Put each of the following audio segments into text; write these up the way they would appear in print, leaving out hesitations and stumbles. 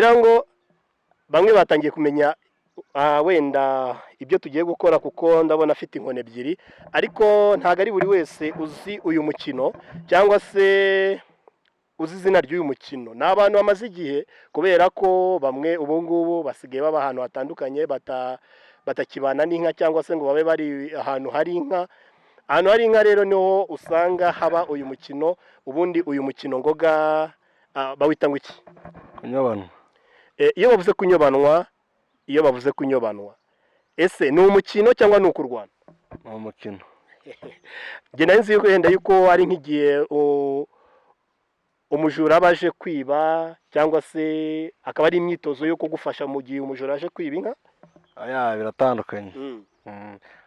Ngira ngo bamwe batangiye kumenya wenda ibyo tugiye gukora, kuko ndabona afite inkoni ebyiri, ariko ntabwo ari buri wese uzi uyu mukino cyangwa se uzi izina ry'uyu mukino. Ni abantu bamaze igihe, kubera ko bamwe ubu ngubu basigaye baba ahantu hatandukanye, batakibana n'inka cyangwa se ngo babe bari ahantu hari inka. Ahantu hari inka rero niho usanga haba uyu mukino. Ubundi uyu mukino, Ngoga, bawita ngo iki? Kunyobanwa. Iyo bavuze kunyobanwa, iyo bavuze kunyobanwa, ese ni umukino cyangwa ni ukurwana? Ni umukino. Njye nari nzi yuko wenda yuko ari nk'igihe umujura aba aje kwiba, cyangwa se akaba ari imyitozo yo kugufasha mu gihe umujura aje kwiba inka. Aya biratandukanye.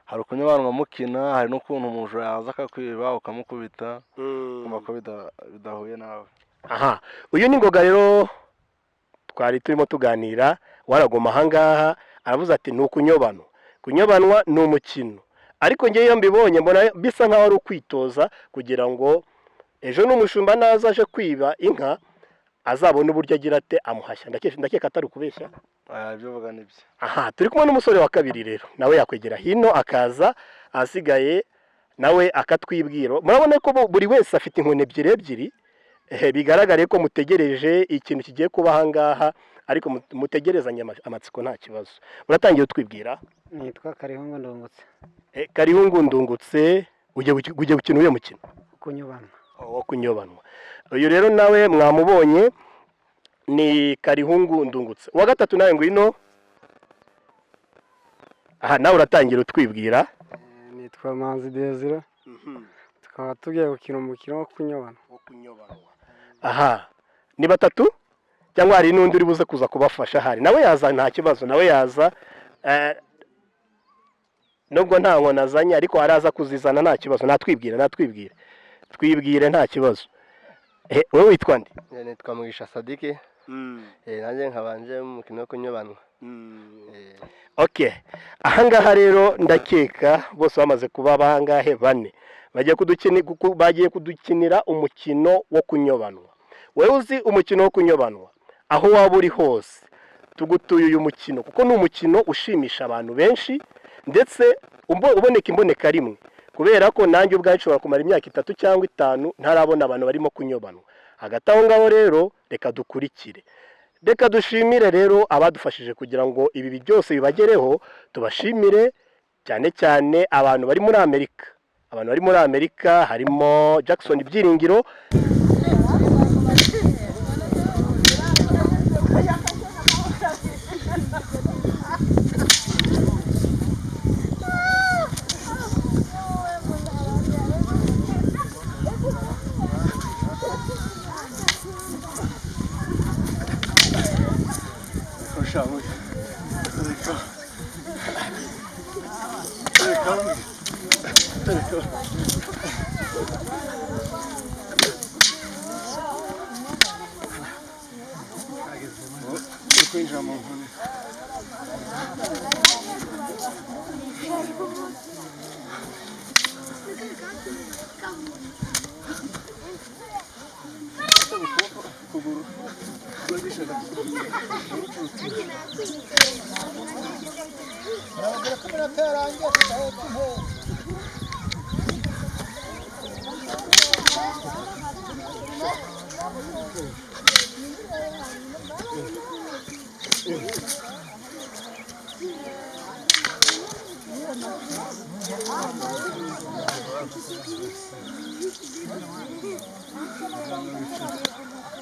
Hari ukunyobanwa mukina, hari n'ukuntu umujura yaza akakwiba ukamukubita, ukumva ko bidahuye nawe. Aha, uyu ni Ngoga rero twari turimo tuganira, waragoma ahangaha aravuze ati ni ukunyobanwa. Kunyobanwa ni umukino, ariko ngewe iyo mbibonye mbona bisa nkaho ari ukwitoza kugira ngo ejo n'umushumba naza aje kwiba inka azabone uburyo agira ate amuhashya. Ndakeka atari ukubeshya. Aya, ibyo uvuga ni byo. Aha turi kumwe n'umusore wa kabiri rero, nawe yakwegera hino akaza, ahasigaye nawe akatwibwira. Murabona ko buri wese afite inkoni ebyiri ebyiri. Bigaragare ko mutegereje ikintu kigiye kuba ahangaha, ariko mutegerezanye amatsiko, nta kibazo. Uratangiye utwibwira. Nitwa Karihungu Ndungutse. Karihungu Ndungutse, ugiye gukina uyu mukino? Kunyobanwa. Wo kunyobanwa. Uyu rero nawe mwamubonye, ni Karihungu Ndungutse. Uwa gatatu nawe ngwino aha, nawe uratangira utwibwira. Nitwa Manzi Desire, tukaba tugiye gukina umukino wo kunyobana. Aha ni batatu, cyangwa hari n'undi uri buze kuza kubafasha? Hari nawe yaza, nta kibazo, nawe yaza. Nubwo nta nkoni azanye, ariko araza kuzizana, nta kibazo. Natwibwira, natwibwire, twibwire, nta kibazo. Wowe witwa nde? Nitwa Mugisha Sadiki. Nanjye nkabanje mu mukino wo kunyobanwa. Okay, ahangaha rero ndakeka bose bamaze kuba bangahe? Bane. Bagiye kudukinira umukino wo kunyobanwa. Wowe uzi umukino wo kunyobanwa, aho waba uri hose tugutuye uyu mukino, kuko ni umukino ushimisha abantu benshi, ndetse uboneka imboneka rimwe, kubera ko nanjye ubwanjye nshobora kumara imyaka 3 cyangwa 5 ntarabona abantu barimo kunyobanwa. Hagati aho ngaho rero reka dukurikire, reka dushimire rero abadufashije kugira ngo ibi byose bibagereho. Tubashimire cyane cyane abantu bari muri Amerika. Abantu bari muri Amerika harimo Jackson Byiringiro. Uri kwinjira mu nkoni. Ukuguru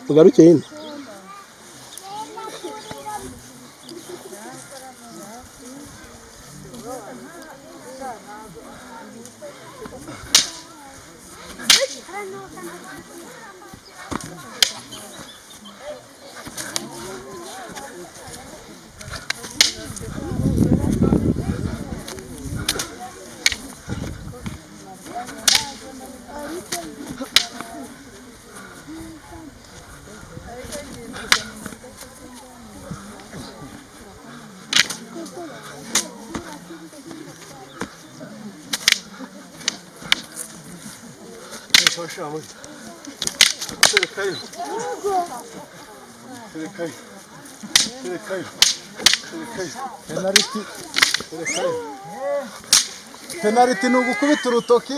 Ugaruke hino. Terekayo. Terekayo. Penaliti. Penaliti ni ugukubita urutoki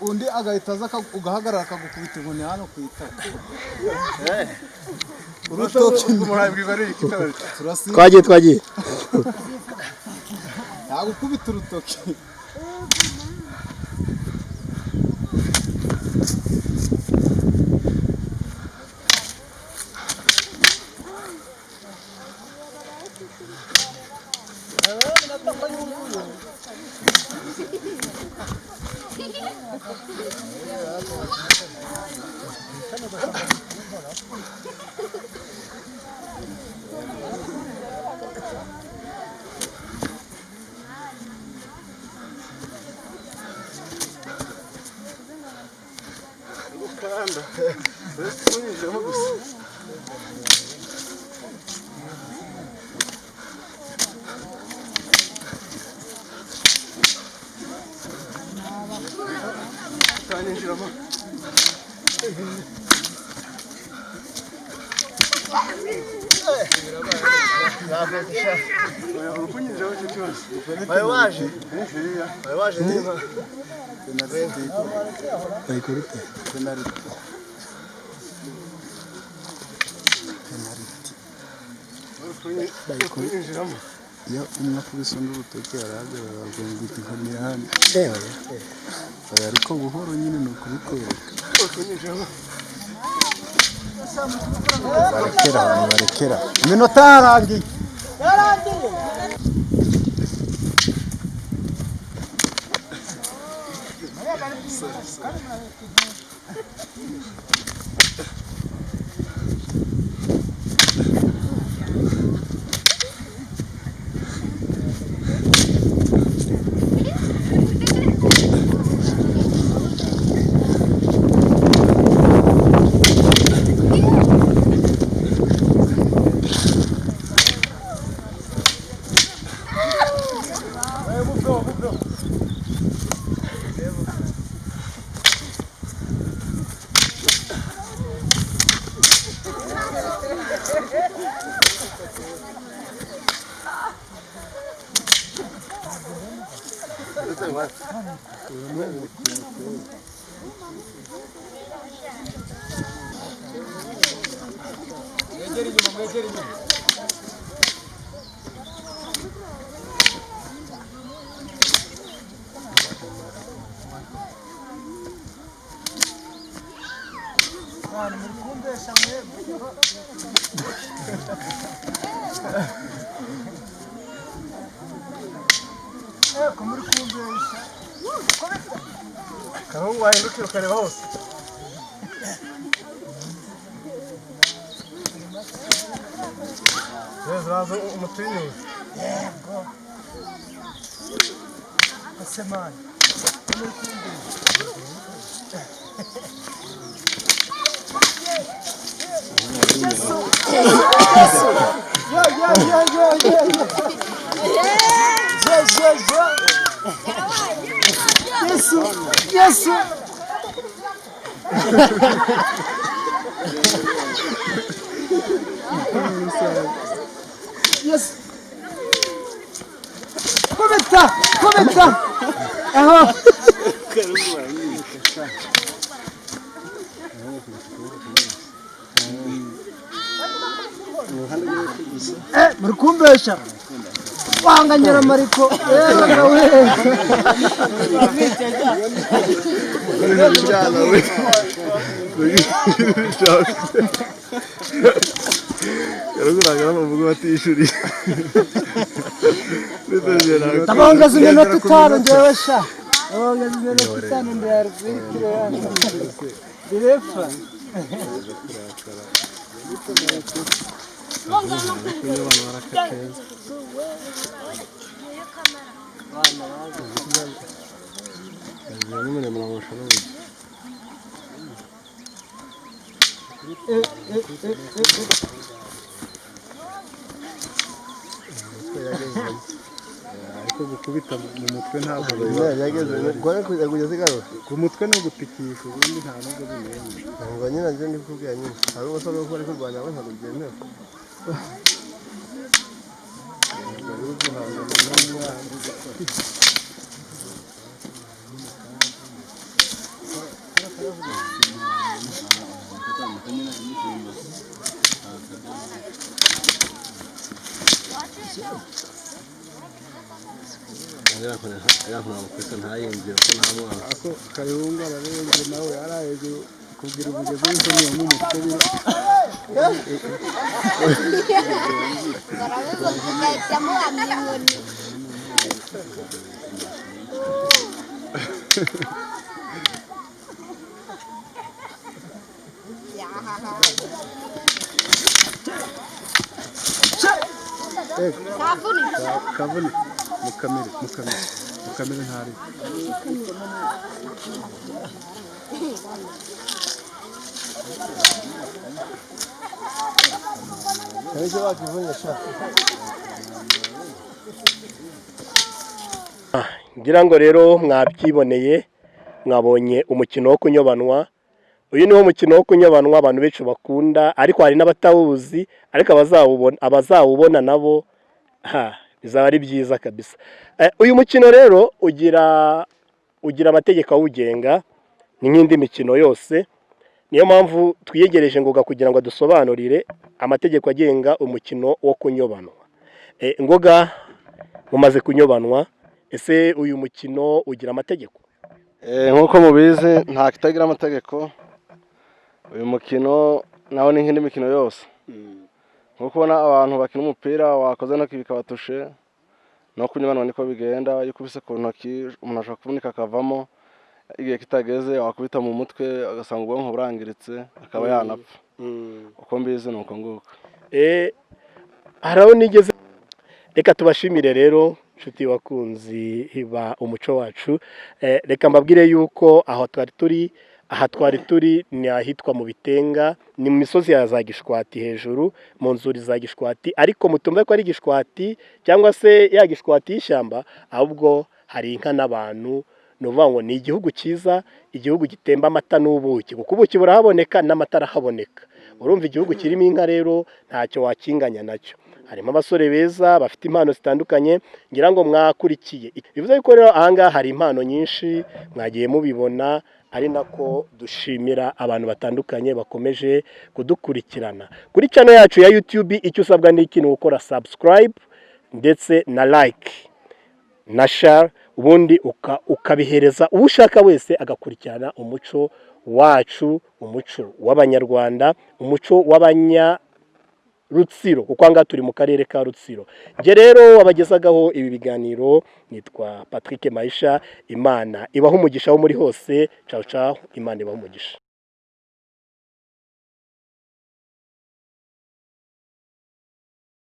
undi agahita aza ugahagarara akagukubita inkoni hano ku itaka. Urutoki Twagiye twagiye. Nagukubita urutoki. Iyo umwe akubise undi urutoki arahagarara agakubita inkoni hano. Ariko buhoro nyine ni ukubikwereka. Barekera barekera. Iminota yarangiye. Karungu wahindukira ukareba hose. Neza baza umutinyuze. Yego. Asemani. Yo yo yo yo yo yo. Yo yo yo. Yesu, Yesu. Yesu. Kubita, kubita. Aho. Muri kumbesha. Wanganyira mariko. Yewe we. Ndabongaza iminota itanu njyewe sha. Ndabongaza iminota itanu ndi arbitre. Direfa. Ariko gukubita mu mutwe ntabwo ku mutwe no gutikisha ubundi nta nubwo bimenye. Ngo nyine nje ndikubwira nyine. Hari ubwo ari kurwanya abo ntabwo byemewe. Guhangana n'umwana. Ako Kayihunga ararenze nawe araye kugira umugezi w'inkoni mu mutwe. Baravuga ugahita muhamya inkoni. Kavunitse. Kavunitse. Mukamire, mukamire, mukamire ntari. Ngira ngo rero mwabyiboneye, mwabonye umukino wo kunyobanwa. Uyu niwo mukino wo kunyobanwa abantu benshi bakunda, ariko hari n'abatawuzi, ariko abazawubona nabo ha bizaba ari byiza kabisa. Uyu mukino rero ugira amategeko awugenga, ni nk'indi mikino yose. Niyo mpamvu twiyegereje Ngoga kugira ngo adusobanurire amategeko agenga umukino wo kunyobanwa. Ngoga, mumaze kunyobanwa, ese uyu mukino ugira amategeko? Nk'uko mubizi, nta kitagira amategeko. Uyu mukino nawo ni nk'indi mikino yose. Nk'uko ubona abantu bakina umupira, wakoze intoki bikabatushe, no kunyobanwa niko bigenda. Iyo ukubise ku ntoki, umuntu ashobora kuvunika akavamo igihe kitageze, wakubita mu mutwe agasanga ubwonko burangiritse, akaba yanapfa. Uko mbizi ni uko nguko. Hari aho nigeze. Reka tubashimire rero, inshuti bakunzi ba umuco wacu. Reka mbabwire yuko aho twari turi, aha twari turi ni ahitwa mu Bitenga, ni mu misozi ya za Gishwati, hejuru mu nzuri za Gishwati. Ariko mutumve ko ari Gishwati cyangwa se ya Gishwati y'ishyamba, ahubwo hari inka n'abantu. Ni ukuvuga ngo ni igihugu cyiza, igihugu gitemba amata n'ubuki, kuko ubuki burahaboneka n'amata arahaboneka. Urumva, igihugu kirimo inka rero ntacyo wakinganya nacyo. Harimo abasore beza bafite impano zitandukanye, ngira ngo mwakurikiye. Bivuze yuko rero ahangaha hari impano nyinshi, mwagiye mubibona, ari nako dushimira abantu batandukanye bakomeje kudukurikirana kuri channel yacu ya YouTube. Icyo usabwa ni iki? Ni gukora subscribe ndetse na like na share, ubundi ukabihereza uwo ushaka wese agakurikirana umuco wacu, umuco w'Abanyarwanda, umuco w'Abanyarutsiro, kuko aha ngaha turi mu karere ka Rutsiro. Njye rero wabagezagaho ibi biganiro nitwa Patrick Maisha. Imana ibaho umugisha aho muri hose. Ciao ciao, Imana ibaho umugisha.